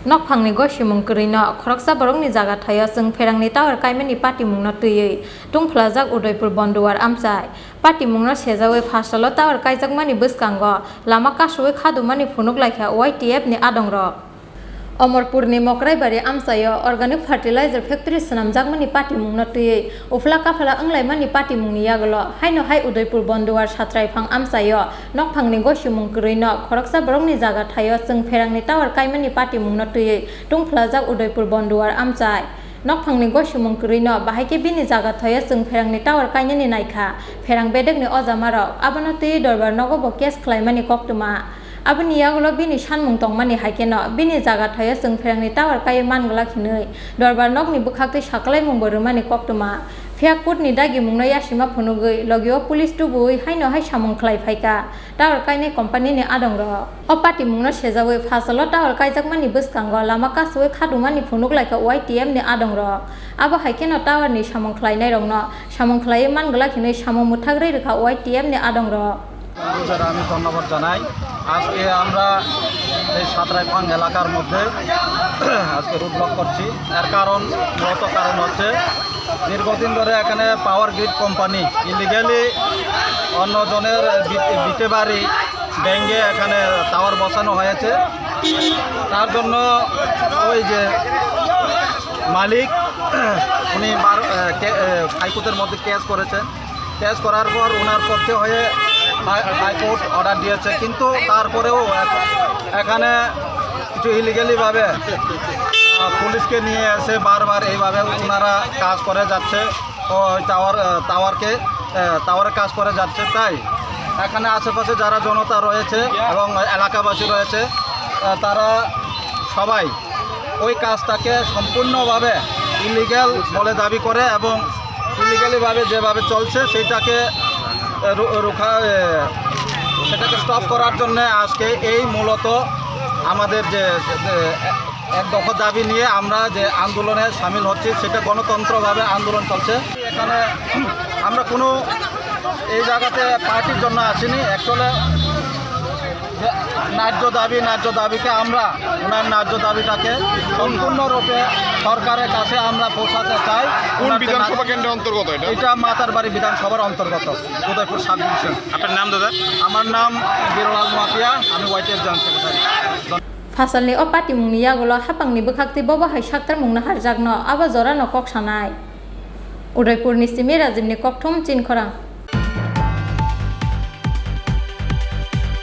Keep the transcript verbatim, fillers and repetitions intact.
Nokphangni gosimung kwrwino khoroksa borokni jaga thaio chwng pherangni tower kaimani patimungno twiwi tungphlajak Udaipur Bonduar amchai. Patimungno sejawi phasalo tower kaijakmani bwskango lama kasowi khadumani phunuk laikha Y T F ni adongrok. Omorpurni Mokraibari amchaio organic fertilizer factory swnamjakmani patimungno twiwi uphla kaphla wnglaimani patimungni yagulo haino hai Udaipur Bonduar Satraiphan amchaio nokphangni gosimung kwrwino khoroksa borokni jaga thaio chwng pherangni tower kaimani patimungno twiwi tungphlajak Udaipur Bonduar amchai. Nokphangni gosimung kwrwino bahai khe bini jaga thaio chwng pherangni tower kainani naikha. Pherang bedekni ojamarok abono twiwi dorbar nogo bo case khlaimani koktwma. Aboni yagulo bini sanmung tongmani hai kheno bini jaga thaio chwng pherangni tower kaiwi man glak hinwi dorbar nokni bwkhaktwi sakalaimungbo rwmani koktwma. Phiya court ni dagimungno yasima phunugwi logio police tubuwi haino hai samung khlai phaikha tower kainai company ni adongrok. O patimungno sejawi phasalo tower kaijakmani bwskango lama kasowi khadumani phunuk laikha Y T F ni adongrok. Abo hai kheno tower ni samung khlainairokno samung khlaiwi man glak hinwi samung mwthagwi rwkha Y T F ni adongrok. বন্ধুদের আমি ধন্যবাদ জানাই। আজকে আমরা এই সাতরাইফাং এলাকার মধ্যে আজকে রোড ব্লক করছি। এর কারণ, মূলত কারণ হচ্ছে দীর্ঘদিন ধরে এখানে পাওয়ার গ্রিড কোম্পানি ইলিগালি অন্যজনের ভিটে বাড়ি ভেঙে এখানে টাওয়ার বসানো হয়েছে। তার জন্য ওই যে মালিক, উনি বার হাইকোর্টের মধ্যে কেস করেছেন। কেস করার পর ওনার পক্ষে হয়ে হাইকোর্ট অর্ডার দিয়েছে, কিন্তু তারপরেও এখানে কিছু ইলিগালিভাবে পুলিশকে নিয়ে এসে বারবার এইভাবে ওনারা কাজ করে যাচ্ছে। ওই টাওয়ার টাওয়ারকে টাওয়ারের কাজ করে যাচ্ছে। তাই এখানে আশেপাশে যারা জনতা রয়েছে এবং এলাকাবাসী রয়েছে, তারা সবাই ওই কাজটাকে সম্পূর্ণভাবে ইলিগ্যাল বলে দাবি করে এবং ইলিগ্যালিভাবে যেভাবে চলছে সেইটাকে রুখা সেটাকে স্টপ করার জন্য আজকে এই মূলত আমাদের যে এক দফা দাবি নিয়ে আমরা যে আন্দোলনে সামিল হচ্ছি, সেটা গণতন্ত্রভাবে আন্দোলন চলছে। এখানে আমরা কোনো এই জায়গাতে পার্টির জন্য আসিনি। অ্যাকচুয়ালি ন্যায্য দাবি, ন্যায্য দাবিকে আমরা, ওনার ন্যায্য দাবিটাকে সম্পূর্ণরূপে সরকারের কাছে আমরা পৌঁছাতে চাই। কোন বিধানসভা কেন্দ্রের অন্তর্গত এটা? এটা মাতারবাড়ি বিধানসভার অন্তর্গত, উদয়পুর সাব ডিভিশন। আপনার নাম, দাদা? আমার নাম বীরলাল নোয়াতিয়া, আমি YTF joint secretary. Phasalni o patimungni yagulo hapangni bwkhaktwi bobo hai saktarmungno harjakno abo jorano kok sanai. Udaipurni simi Rajibni kokthum Chinkhorang.